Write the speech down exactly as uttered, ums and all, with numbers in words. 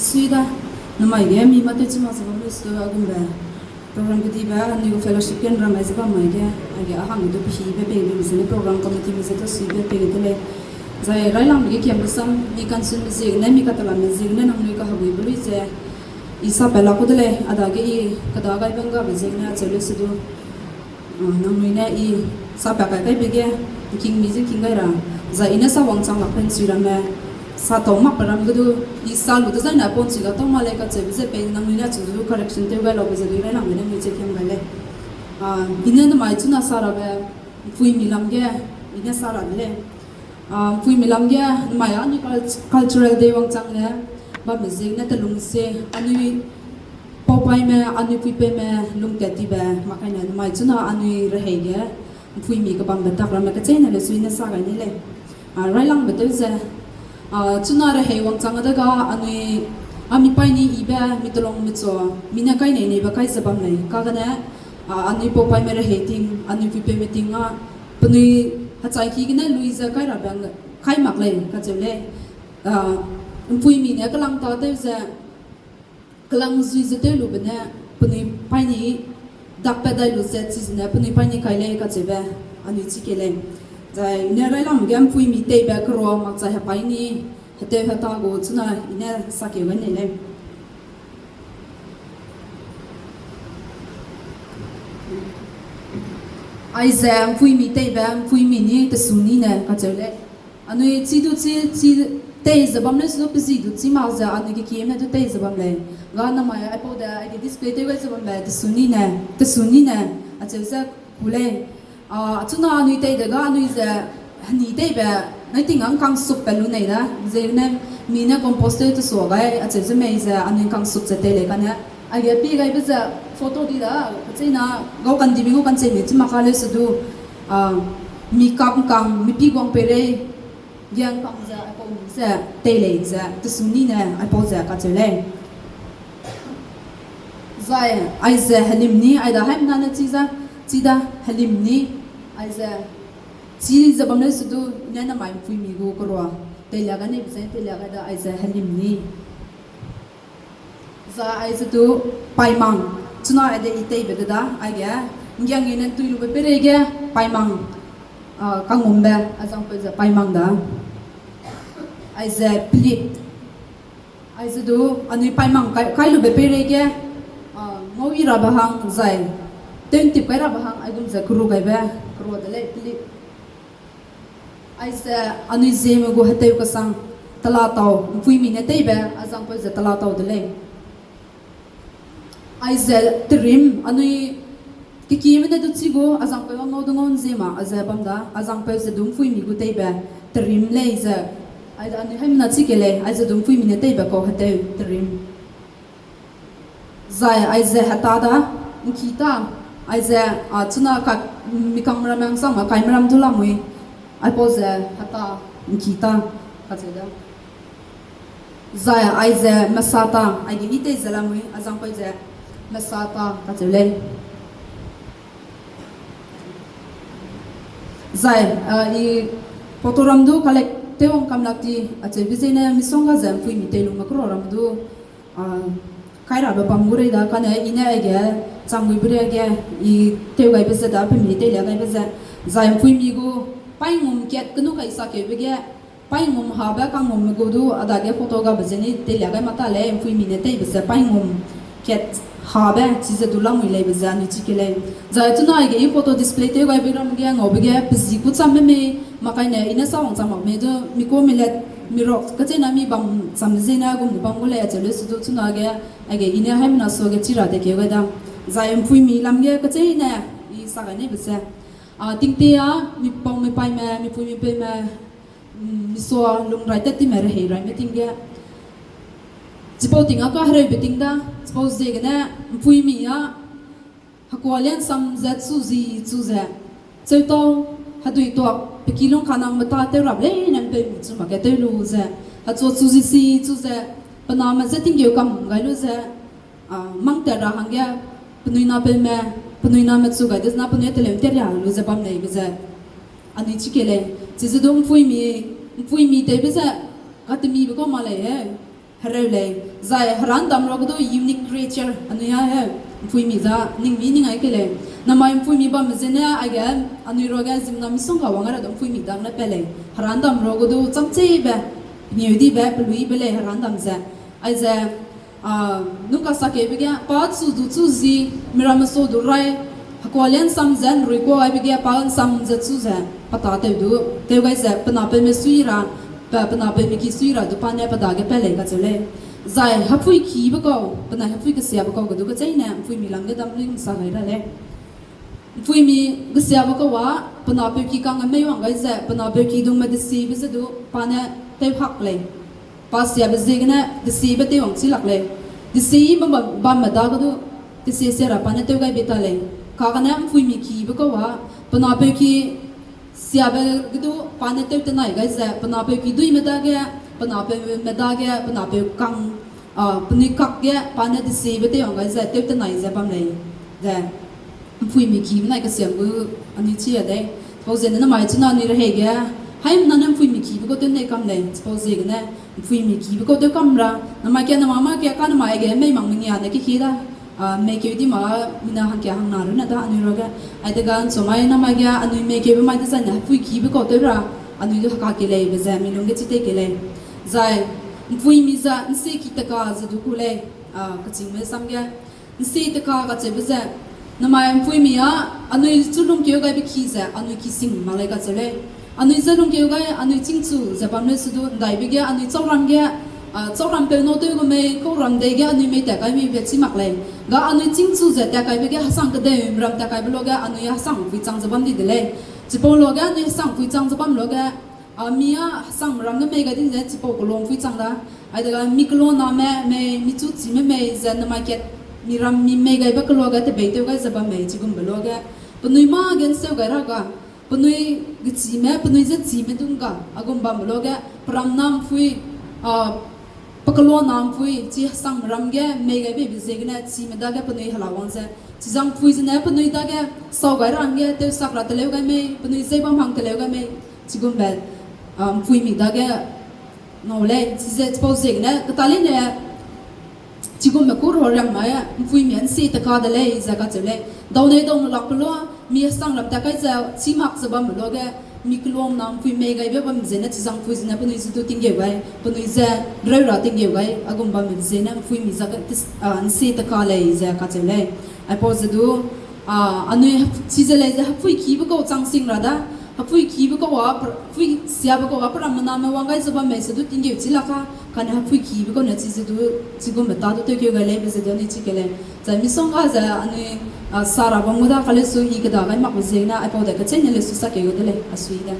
Sui da, namai ge mi mâ tewchi mak ze bam lu su agumbe program kedibe anui gu fellowship ge nram mai ze bam mai ge, aige a hang du pehibe pei lu ze ne program committee me ze tewsuibe pei de lei. Zai railangbe ge kiambe sam, mi kansunbe ziegene, mi katalamme ziegene nangnui kaheguibe lui ze i sapat la ku de lei, a dage i keda gai bang gabe ziegene acheu leu se du, nangnui ne i sapat kai kaibe ge, ’ngking mi ze ’ngking gai ra, zai i ne sa wangchang lak pen chui ramme, sa tau makbe ram ge du, i sa lu dezaine pau ’nchui ga tau ma lei kacheube ze pei nangnui ne achu du correction tew gai laube ze du i railangbe ne nangnui che kiam gai lei. I ne namai chuna sa rabe, ’mpuimi lam ge, i ne sa ra de lei. ’Mpuimi lam ge, namai anui cult-, cultural day wangchang ne, bambe ziegene telung se, anui paupaime, anui puipeume, lungtat tibe, mak kaine namai chuna anui rehei ge, ’mpuimi kebambe tak ramme kecheîne le sui ne sa gai ni lei. Railangbe tew ze, chuna rehei wangchang dega anui, a mi paîni yibe, mi telung mi chua, mi ne kai nei neibe kai ze bam lei. Kagene, anui paupaime rehei ting, anui puipeume ting a, penui hechaiki gene lui ze kai rabe, kai mak lei kacheu lei. ’Mpuimi ne kelang tâtew ze, kelang zui ze tew lube ne, penui paîni dakpat dai lu ze chizene penui paîni kai lei kacheube, anui chî kei lei. Zai i ne railangbe ge ’mpuimi teibe kerua makchai hepaîni, hetew heta gu chuna i ne sakeu gai nei lei. Aize ’mpuimi teibe, ’mpuimi ni tesu ni ne kacheu lei. Anui chi du chi, chi tei ze bam lei su du pe zi du chi mak ze anui kekieme du tei ze bam lei. Ga namai aipau de aige display tew gai ze bambe tesu ni ne, tesu ni ne, acheu ze ku lei. Chuna anui tei dega anui ze heni teibe, nai ting a ’ngkang sukpat lu nei da, ziegene mi ne compose tew tesua gai acheu ze mei ze anui ’ngkang suk ze tei lei kane. Aige pie gaibe ze photo di da, kecheîna gau kandibe gu kancheîne chi mak ka leu se du, mi kap ’ngkang, mi pi guang peirei, gia ’ngkang ze aipau ni ze tei lei ze tesu ni ne aipau ze kacheu lei. Zai, aize helim ni, aida haimena ne chi za, chi da helim ni, aize, chi ze bam leu se du, i ne namai ’mpuimi gu kerua, teilia gai neibe ze, teilia gai da, aize helim ni. Zai aize du paimang, chuna aide i teibe de da, aige, ’nggiang i ne ’ntui lube peireige, paimang, kangumbe, azangpeu ze paimang da. Aize pelit. Aize du, anui paimang kai, kai lube peireige, ngau i rabe hang zai, tew ’ntip kai rabe hang, aigum ze keru gaibe, kerua de lei pelit. Aize anui Zeme gu hetew kesang, telatau, ’mpuimi ne teibe, azangpeu ze telatau de lei. Aize terim, anui kekieme ne du chi gu, azangpeu a ngau du ngau ’nzema, aize bam da, azangpeu ze du ’mpuimi gu teibe, terim lei ze, aide anui haimena chi kei lei, aize du ’mpuimi ne teibe kau hetew, terim. Zai aize heta da, ’ngkita, aize, a, chuna ka, mi kangme ramme ’nsangme kaime ram du lamui, aipau ze heta, ’ngkita, kacheu da. Zai aize mesata, aige i tei ze lamui, azangpeu ze mesata, kacheu lei. Zai, a, i photo ram du collect tew wang kam lak ti, acheube ziegene misongga ze ’mpuimi teilungme kera ram du, a, kai rabe bam gu rei da, kane i ne aige, changguibe riage, i tew gaibe ze da, pemi teilia gaibe ze. Zai ’mpuimi gu, paîngum kat kenu kai sakeube ge, paîngum habe kangumme gu du, a dage photo gabe ze ni teilia gai mata lei, ’mpuimi ne teibe ze paîngum kat habe, chize du lamui leibe ze anui chi kei lei. Zai chuna aige i photo display tew gaibe ram ge ngaube ge, pe zi kû chamme mei, mak kaine i ne sa wangchang mak mei du, mi kau mi let, mi rok, kecheîna mi bam cham ziegene gum du bam gu lei acheu leu se du chunage, aige i ne haimena suage chi ra de keu gai da. Zai ’mpuimi lam ge kecheîne, i sa gai neibe ze. A, tingte a, mi pau mi paime, mi pui mi peime, mm, misua lungrai tat time rehei raime ting ge. Chipau ting a kahereube ting da, chipau ziegene, ’mpuimi a, hekuâliansam ze chu zi chu ze, cheutau, hedui tuak, pe ki lung kanangme tâ tew rap leine ’mpeumi chu mak ge tew lu ze, hechua chu zi si chu ze, pe name je tinggeu kam gai lu ze, a, mang tat ra hangge, penui napeume, penui name chu gai de zena penui teleu tat ria lu ze bam leibe ze, anui chi kei lei, chize du ’mpuimi, ’mpuimi tewbe ze, katemibe kau ma lei e. Hereu lei, zai herandam ruage du unique creature anui a he, ’mpuimi za ningmi ning ai ke lei. Namai ’mpuimi bamme zene aige anui ruage ziemmena misongga wang a ra du ’mpuimi dang ne pat lei. Herandam ruage du chamcheibe, pengeudibe, peluibe lei herandam ze. Aize, a, nungkasakeube ge, pa chu du chu zi, miramme sa du rai, hekuâ le ’nsam ze, ’nrui kuâ gaibe ge, pa ’nsam ze chu ze, pe tâtew du, tew gai ze, pe napeume sui ra, pe, pe napeume ki sui ra du pa ne pe dage pat lei kacheu lei. Zai hepui kibe kau, penai hepui kesiabe kau ge du kecheîne, ’mpuimi lam ge dam lui ’nsa gai ra lei. ’Mpuimi kesiabe kau a, pe napeu ki kangge mei wang gai ze, pe napeu kidungme desiebe ze du, pa ne tew hak lei. Pa siabe ziegene, desiebe tew wang chi lak lei. Desi bam, bamme dage du, desi sia ra pa ne tew gai bei ta lei. Kagene ’mpuimi kibe kau a, pe napeu ki siabe ge du pa ne tew tenai gai ze, pe napeu kiduîme dage, pe napeume dage, pe napeu kang, a, penui kak ge pa ne desiebe tew wang gai ze, tew tenai ze bam lei. Ze, ’mpuimi kibe nai kesiam gu anui chi a dei. Chipau ziegene namai chuna anui rehei ge, haimena ne ’mpuimi kibe kau tew nei kam lei. Chipau ziegene, ’mpuimi kibe kau tew kam ra, namai ke, namai ma ke, ka namai ge, mei mak mengia ne keki da, a, meikeu di ma, mina hangkia hangna runne da anui ruage. Aidega ’nchumai namai ge, anui meikeube mai dezaine, hepui kibe kau tew ra, anui du heka ke lei, be ze, mi lungge chi tei ke lei. Zai, ’mpuimi ze, ’nsi ki teka ze du ku lei, a, kechîngme sam ge. ’Nsi teka kacheube ze, namai ’mpuimi a, anui chu lungkeu gaibe ki ze, anui ki sing mak lei kacheu lei. Anui je lungkeu gai, anui chîngchu ze bam lei se du, ’ndaibe ge, anui chauram ge, a, chaurampeu nâu tew gu mei, kau ram dei ge, anui mei tat kai mei be chî mak lei. Ga anui chîngchu ze tat kaibe ge, hesang kedeu, ram tat kaibe luage, anui hesang pui chang ze bam di de lei. Chipau luage, anui hesang pui chang ze bam luage, a, mi a hesang ram ge mei gai di ze, chipau kelung pui chang da. Aidega mi kelung name mei, mi chu chime mei ze namai kat, mi ram mi mei gaibe keluage tebeitew gai ze bam mei, chigumbe luage. Penui mâ ge ’nseu gai ra ga, penui gechime, penui je chime dung ga, a gum bambe luage, peram na ’mpui, a, pe kelung na ’mpui, chi hesang ram ge mei gai beibe ziegene, chime dage penui hela wang ze, chizang ’mpui zene penui dage, sau gai ra hangge, tewsak ra teleu gai mei, penui zei bam hang teleu gai mei, chigumbe, a, ’mpuimi dage, ngau lei, chize chipau ziegene, keta leine, chigumbe ku ra riam mai, ’mpuimi ’nsi teka de lei, ze kacheu lei. Daunei dau melak pe lua, mi hesang ram tat kai ze, chî mak ze bambe luage, mi kelung na ’mpui mei gaibe bam zene, chizang ’mpui zene, penui ze du tinggeu gai, penui ze reu ra tinggeu gai, a gum bambe ziegene, ’mpuimi za, a, ’nsi teka lei, ze kacheu lei. Aipau ze du, a, anui chize lei ze hepui kibe kau chang sing ra da, hepui kibe kau a, pe-, hepui siabe kau a, pe ramme name wang gai ze bam mei se du tinggeu chi lak ka, kane hepui kibe kau ne chize du, chigumbe ta du tewkeu gai lei, be ze du anui chi ke lei. Zai misongga ze anui, a, sa ra bam gu da, kaleusu i keda gai makbe ziegene, aipau de kecheîne leusu sakeu gu de lei, a sui de.